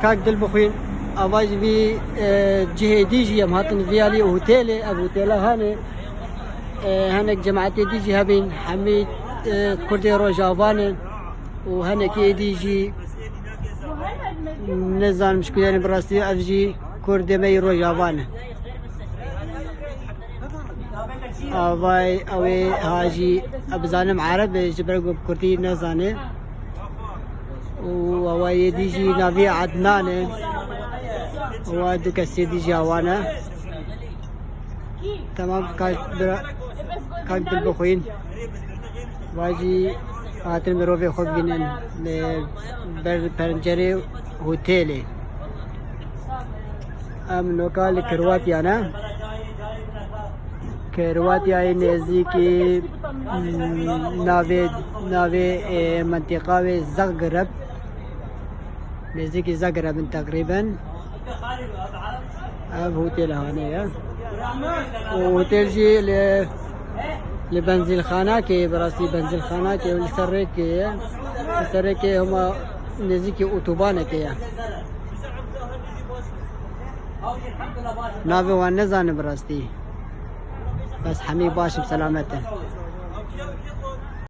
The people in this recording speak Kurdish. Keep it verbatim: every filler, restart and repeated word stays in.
Kak Dilbixwîn, ava ji vî, e, cihê dî jî em hatin vî alî hotêlê, ev hotêla hane. E, hinek cemaetê dî jî hebîn, hemî, e, Kurdê Rojava ne û hinekî êdî jî nizanim ji ku yên, bi rastî ev jî Kurdê me yî Rojava ne. Avay ew ê ha jî, ez bizanim Ereb e, ji ber ku bi Kurdî nezane. Û avayê dî jî navê Ednan e. Wa du kesê dî jî awa ne. Tamam, kak bira, kak Dilbixwîn. Va jî hatin mirovê xwe bibînin li ber pencerê hotêlê. Em noka li Kirwatiya ne. Kirwatiyayê nêzîkî, mm, navê, navê, e, mentiqa wê Zagreb. Nêzîkî Zagreb in teqrîben. Ev hotêl hanê ye. Û hotêl jî li, li benzînxanakê ye, bi rastî benzînxanakê ye, li ser rêkê ye. Li ser rêkê hema nêzîkî otobanekê ye. Navê wan nizanim bi rastî. Bes hemî baş in, selamet in.